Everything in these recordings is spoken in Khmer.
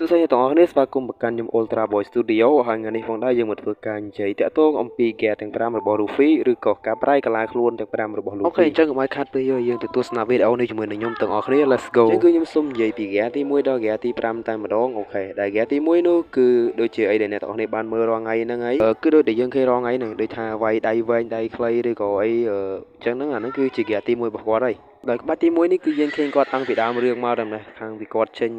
សួស្តីអ្នកទាំងអស់គ្នាស្វាគមន៍មកកាន់ខ្ញុំ Ultra Boy Studio ហើយថ្ងៃនេះផងដែរយើងមកធ្វើការនិយាយតាក់ទងអំពី gear ទាំង5របស់ Luffy ឬក៏ការប្រែកាឡាខ្លួនទាំង5របស់ Luffy OK អញ្ចឹងកុំឲ្យខាត់ពេកយើងទៅទស្សនាវីដេអូនេះជាមួយនឹងខ្ញុំទាំងអស់គ្នា Let's go អញ្ចឹងគឺខ្ញុំសូមនិយាយពី gear ទី1ដល់ gear ទី5តែម្ដង OK ដែល gear ទី1នោះគឺដូចជាអីដែលអ្នកទាំងអស់គ្នាបានមើលរាល់ថ្ងៃហ្នឹងហើយគឺដូចដែលយើងឃើញរាល់ថ្ងៃហ្នឹងដូចថាវាយដៃវែងដៃខ្លីឬក៏អីអញ្ចឹងហ្នឹងអាហ្នឹងគឺជា gear ទី1របស់គាត់ហើយដោយក្បាច់ទី1នេះគឺយើងឃើញគាត់តាំងពីដើមរឿងមកដល់ណាខាងពីគាត់ចេញ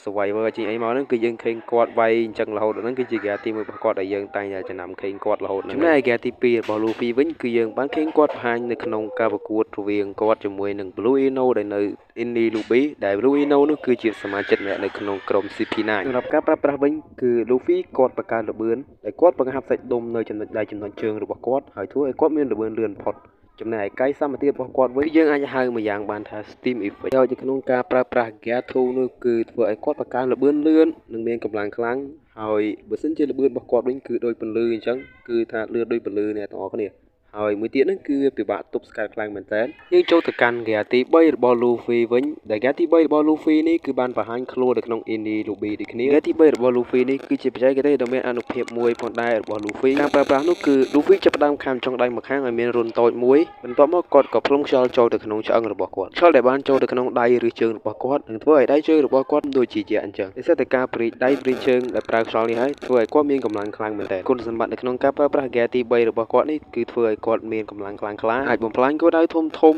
Survivor ចេញអីមកហ្នឹងគឺយើងឃើញគាត់វាយអញ្ចឹងរហូតដល់ហ្នឹងគឺជា gear ទី1របស់គាត់ដែលយើងតែងតែចំណាំឃើញគាត់រហូតហ្នឹងចំណែក gear ទី2របស់ Luffy វិញគឺយើងបានឃើញគាត់បង្ហាញនៅក្នុងការប្រកួតរវាងគាត់ជាមួយនឹង Blue Ino ដែលនៅ Enies Lobby ដែល Blue Ino នោះគឺជាសមាជិកម្នាក់នៅក្នុងក្រុម CP9 សម្រាប់ការប្រើប្រាស់វិញគឺ Luffy គាត់បង្កើនល្បឿនដែលគាត់បង្ហាប់សាច់ដុំនៅចំណុចដៃចំណុចជើងរបស់គាត់ហើយធ្វើឲ្យគាត់មានល្បឿនលឿនផុតចំណែកឯកាយសម្បទារបស់គាត់វិញយើងអាចហៅមួយយ៉ាងបានថា Steam Effect ហើយនៅក្នុងការប្រើប្រាស់ Gear 2នោះគឺធ្វើឲ្យគាត់បង្កើនល្បឿនលឿននិងមានកម្លាំងខ្លាំងហើយបើសិនជាល្បឿនរបស់គាត់វិញគឺដូចពន្លឺអញ្ចឹងគឺថាលឿនដូចពន្លឺអ្នកទាំងអស់គ្នាហើយមួយទៀតហ្នឹងគឺវាពិបាកទប់ស្កាត់ខ្លាំងមែនតើយើងចូលទៅកាន់ Gear ទី3របស់ Luffy វិញដែល Gear ទី3របស់ Luffy នេះគឺបានបង្ហាញខ្លួននៅក្នុង Enies Lobby ដូចគ្នា Gear ទី3របស់ Luffy នេះគឺជាបច្ចេកទេសដ៏មានអានុភាពមួយផងដែររបស់ Luffy ការប្រើប្រាស់នោះគឺ Luffy ចាប់ផ្ដើមខាំចុងដៃម្ខាងឲ្យមានរន្ធតូចមួយបន្ទាប់មកគាត់ក៏ផ្លុំខ្យល់ចូលទៅក្នុងឆ្អឹងរបស់គាត់ខ្យល់ដែលបានចូលទៅក្នុងដៃឬជើងរបស់គាត់នឹងធ្វើឲ្យដៃជើងរបស់គាត់ដូចជាយៈអញ្ចឹងដោយសារតែការព្រីកដៃព្រីកជើងដែលប្រើខ្យល់នេះហើយធ្វើឲ្យគាត់មានកម្លាំងខ្លាំងមែនទែនគុណសម្បត្តិនៅក្នុងការប្រើប្រាស់ Gear ទី3របស់គាត់នេះគឺធ្វើឲ្យគាត់មានកម្លាំងខ្លាំងក្លាអាចបំផ្លាញគោលដៅធំធំ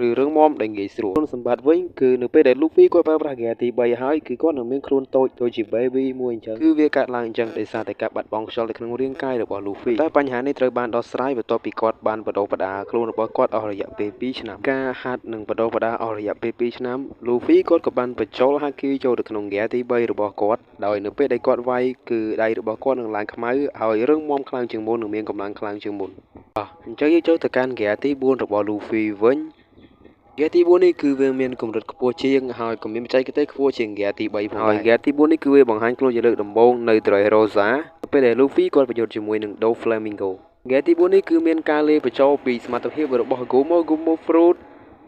ឬរឹងមាំដែលងាយស្រួលគុណសម្បត្តិវិញគឺនៅពេលដែល Luffy គាត់ប្រើប្រាស់ Gear ទី3ហើយគឺគាត់នឹងមានខ្លួនតូចដូចជា baby មួយអញ្ចឹងគឺវាកើតឡើងអញ្ចឹងដោយសារតែការបាត់បង់ខ្យល់នៅក្នុងរាងកាយរបស់ Luffy តែបញ្ហានេះត្រូវបានដោះស្រាយបន្ទាប់ពីគាត់បានបដូរបដាខ្លួនរបស់គាត់អស់រយៈពេល2ឆ្នាំការហាត់និងបដូរបដាអស់រយៈពេល2ឆ្នាំ Luffy គាត់ក៏បានបញ្ចូល Haki ចូលទៅក្នុង Gear ទី3របស់គាត់ដោយនៅពេលដែលគាត់វាយគឺដៃរបស់គាត់នឹងឡើងខ្មៅហើយរឹងមាំខ្លាំងជាងមុននិងមានកម្លាំងខ្លាំងជាងមុនអញ្ចឹងយើងចូលទៅកាន់ Gear ទី4របស់ Luffy វិញ Gear ទី4នេះគឺវាមានកម្រិតខ្ពស់ជាងហើយក៏មានបច្ចេកទេសខ្ពស់ជាង Gear ទី3ផងដែរហើយ Gear ទី4នេះគឺវាបង្ហាញខ្លួនជាលើកដំបូងនៅ Dressrosa ពេលដែល Luffy គាត់ប្រយុទ្ធជាមួយនឹង Doflamingo Gear ទី4នេះគឺមានការលាយបញ្ចូលពីសមត្ថភាពរបស់ Gomu Gomu Fruit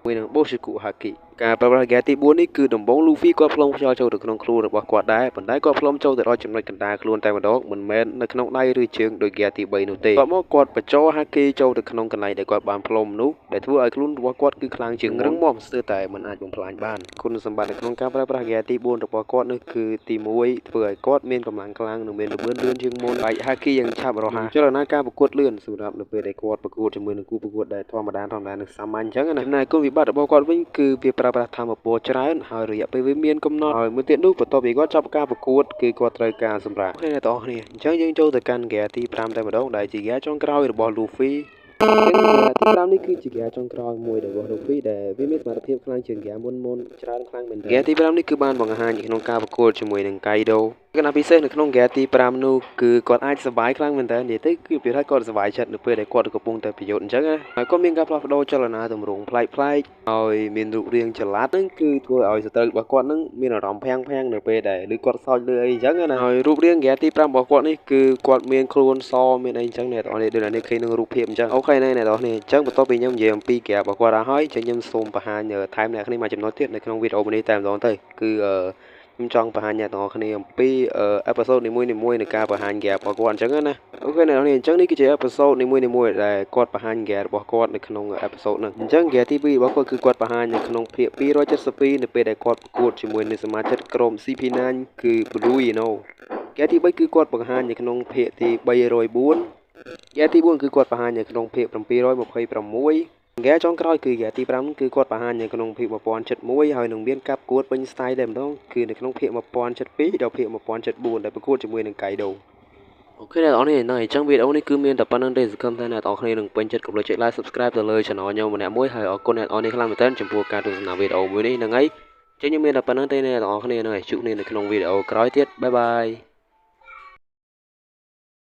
មួយនឹង Boshoku Haki ការប្រើប្រាស់ Gear ទី4នេះគឺដំបូង Luffy គាត់ផ្លុំខ្យល់ចូលទៅក្នុងខ្លួនរបស់គាត់ដែរប៉ុន្តែគាត់ផ្លុំចូលទៅដល់ចំណុចកណ្ដាលខ្លួនតែម្ដងមិនមែននៅក្នុងដៃឬជើងដូច Gear ទី3នោះទេបន្ទាប់មកគាត់បញ្ចូល Haki ចូលទៅក្នុងកន្លែងដែលគាត់បានផ្លុំនោះដែលធ្វើឲ្យខ្លួនរបស់គាត់គឺខ្លាំងជាងរឹងមាំស្ទើរតែមិនអាចបំផ្លាញបានគុណសម្បត្តិនៅក្នុងការប្រើប្រាស់ Gear ទី4របស់គាត់នោះគឺទី1ធ្វើឲ្យគាត់មានកម្លាំងខ្លាំងនិងមានល្បឿនលឿនជាងមុនបែក Haki យ៉ាងឆាប់រហ័សចលនាការប្រកួតលឿនសម្រាប់នៅពេលដែលគាត់ប្រកួតជាមួយនឹងគូប្រកួតដែលធម្មតានិងសាមញ្ញអញ្ចឹងណាចំណែកគុណវិបត្តិរបស់គាត់វិញគឺវាប្រើប្រាស់ធម៌ពលច្រើនហើយរយៈពេលវាមានកំណត់ហើយមួយទៀតនោះបន្ទាប់ពីគាត់ចប់ការប្រកួតគឺគាត់ត្រូវការសម្រាក OK អ្នកទាំងអស់គ្នាអញ្ចឹងយើងចូលទៅកាន់ Gear ទី5តែម្ដងដែលជា Gear ចុងក្រោយរបស់ Luffy ចឹង Gear ទី5នេះគឺជា Gear ចុងក្រោយមួយរបស់ Luffy ដែលវាមានសមត្ថភាពខ្លាំងជាង Gear មុនច្រើនខ្លាំងមែនទែន Gear ទី5នេះគឺបានបង្ហាញនៅក្នុងការប្រកួតជាមួយនឹង Kaido លក្ខណៈពិសេសនៅក្នុង Gear ទី5នោះគឺគាត់អាចសប្បាយខ្លាំងមែនទែននិយាយទៅគឺពីថាគាត់សប្បាយចិត្តនៅពេលដែលគាត់កំពុងតែប្រយុទ្ធអញ្ចឹងណាហើយគាត់មានការផ្លាស់ប្ដូរចលនាទម្រង់ប្លែកៗហើយមានរូបរាងចល័តហ្នឹងគឺធ្វើឲ្យសត្រូវរបស់គាត់ហ្នឹងមានអារម្មណ៍ភាំងៗនៅពេលដែលឬគាត់សើចលើអីអញ្ចឹងណាហើយរូបរាង Gear ទី5របស់គាត់នេះគឺគាត់មានខ្លួនសមានអីអញ្ចឹងអ្នកទាំងអស់នេះដូចអ្នកឃើញនឹងរូបភាពអញ្ចឹង OK ណែអ្នកទាំងអស់នេះអញ្ចឹងបន្ទាប់ពីខ្ញុំនិយាយអំពី Gear របស់គាត់ហើយអញ្ចឹងខ្ញុំសូមបង្ហាញថែមអ្នកគ្នាមួយចំណុចទៀតនៅក្នុងវីដេអូនេះតែម្ដងទៅគឺខ្ញុំចង់បង្ហាញអ្នកទាំងអស់គ្នាអំពី episode នីមួយៗនៃការបង្ហាញ Gear របស់គាត់អញ្ចឹងណា OK អ្នកទាំងអស់គ្នាអញ្ចឹងនេះគឺជា episode នីមួយៗដែលគាត់បង្ហាញ Gear របស់គាត់នៅក្នុង episode ហ្នឹងអញ្ចឹង Gear ទី2របស់គាត់គឺគាត់បង្ហាញនៅក្នុងភាគ272នៅពេលដែលគាត់ប្រកួតជាមួយនឹងសមាជិកក្រុម CP9 គឺ Blue Ino Gear ទី3គឺគាត់បង្ហាញនៅក្នុងភាគទី304 Gear ទី4គឺគាត់បង្ហាញនៅក្នុងភាគ726 Gear ចុងក្រោយគឺ Gear ទី5គឺគាត់បង្ហាញនៅក្នុងភាគ1071ហើយនឹងមានការប្រកួតពេញ style តែម្ដងគឺនៅក្នុងភាគ1072ដល់ភាគ1074ដែលប្រកួតជាមួយនឹង Kaido OK អ្នកនរនេះហ្នឹងអញ្ចឹងវីដេអូនេះគឺមានតែប៉ុណ្្នឹងទេសង្ឃឹមថាអ្នកនរគ្នានឹងពេញចិត្តកុំភ្លេចចុច like subscribe ទៅលើ channel ខ្ញុំម្នាក់មួយហើយអរគុណអ្នកនរនេះខ្លាំងមែនទែនចំពោះការទស្សនាវីដេអូមួយនេះហ្នឹងហើយចឹងខ្ញុំមានតែប៉ុណ្្នឹងទេអ្នកនរគ្នាហ្នឹងហើយជួបគ្នានៅក្នុងវីដេអូក្រោយទៀត bye bye.